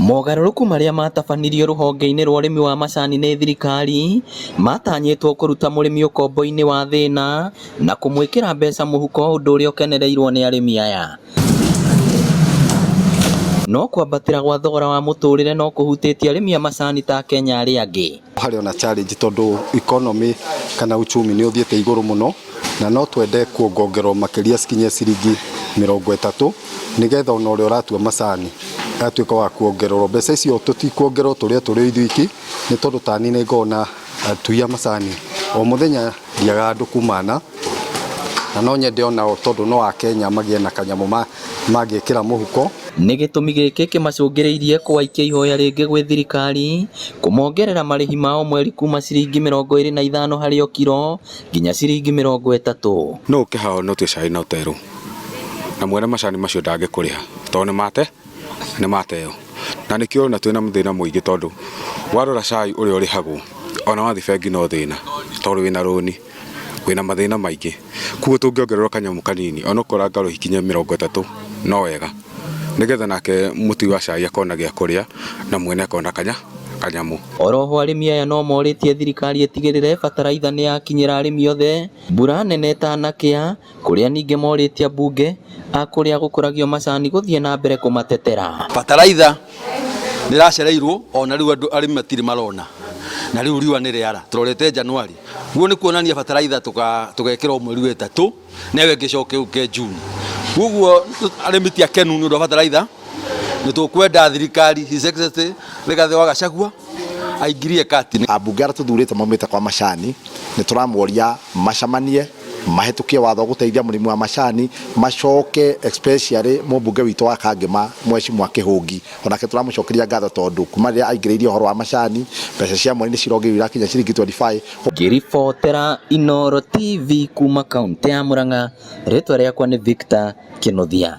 Mogarũrũku marĩa matabanirio rũhonge-inĩ rwa ũrĩmi wa macani nĩ thirikari matanyĩtwo kũruta mũrĩmi ũkombo-inĩ wa thĩna na kũmwĩkĩra mbeca mũhuko, ũndũ ũrĩa ũkenereirwo nĩ arĩmi aya. No kwambatĩra gwa thogora wa mũtũrĩre no kũhutĩtie arĩmi a macani ta Akenya arĩa angĩ. Harĩ ona challenge tondũ economy kana uchumi nĩ ũthiĩte igũrũ mũno, na no twende kuongongerwo makĩria cikinye ciringi 30, nĩgetha ona ũrĩa ũratua macani atuĩka wa kuongererwo mbeca icio. Tũtikuongererwo tũrĩe tũrĩ ithuiki, nĩ tondũ tani nĩ ngoragwo na atui a macani o mũthenya, ndiagaga andũ kumana na no nyende onao, tondũ no Akenya magĩe na kanyamũ mangĩkĩra mũhuko. Nĩ gĩtũmi gĩkĩ kĩmacũngĩrĩirie kũwaikia ihoya rĩngĩ gwĩ thirikari kũmongerera marĩhi ma o mweri kuma ciringi 25 harĩ o kiro nginya ciringi 30. No ũke haha no ũtue cai na ũterwo na mwene macani macio ndangĩkũrĩha, tondũ nĩ mate nĩ mateo, na nĩkĩo ona twĩna thĩna mũingĩ, tondũ warora cai ũrĩa ũrĩhagwo, ona wathiĩ bengi no thĩna, tondũ wĩna rũni, wĩna mathĩna maingĩ. Koguo tũngĩongererwo kanyamũ kanini, onokorwo anga ikinye 30, no wega, nĩgetha nake mũtui wa cai akona gĩa kũrĩa na mwene akona kanya kanyamũ. Oroho arĩmi aya no morĩtie thirikari ĩtigĩrĩre bataraitha nĩ yakinyĩra arĩmi othe mbura nene ĩtanakĩa, kũrĩa ningĩ morĩtie ambunge a kũrĩa gũkũragio macani gũthiĩ na mbere kũmatetera. Bataraitha nĩ ĩracereirwo, ona rĩu andũ arĩmi matirĩ marona, na rĩu riũa nĩ rĩara tũrorete Januari. Guo nĩ kuonania bataraitha tũgekĩrwo mweri wa ĩtatũ na ĩyo ĩngĩ ĩcoke yũke June. Koguo arĩmi ti akenu nĩ ũndũ wa bataraitha. Nĩ tũkwenda thirikari, His Excellency Rigathĩ wa Gachagua, aingirie kati. Ambunge arĩa tũthurĩte maumĩte kwa macani, nĩ tũramoria macamanie mahĩtũkie watho wa gũteithia mũrĩmi wa macani, macoke especially mũmbunge witũ wa Kangema, Mheshimiwa Kĩhũngi, onake tũramũcokeria ngatho, tondũ kuma rĩrĩa aingĩrĩirie ũhoro wa macani, mbeca cia mweri nĩ cirongereirwo irakinya ciringi 25. Ngĩribotera Inooro TV kuma kaunti ya Murang'a, rĩtwa rĩakwa nĩ Victor Kĩnuthia.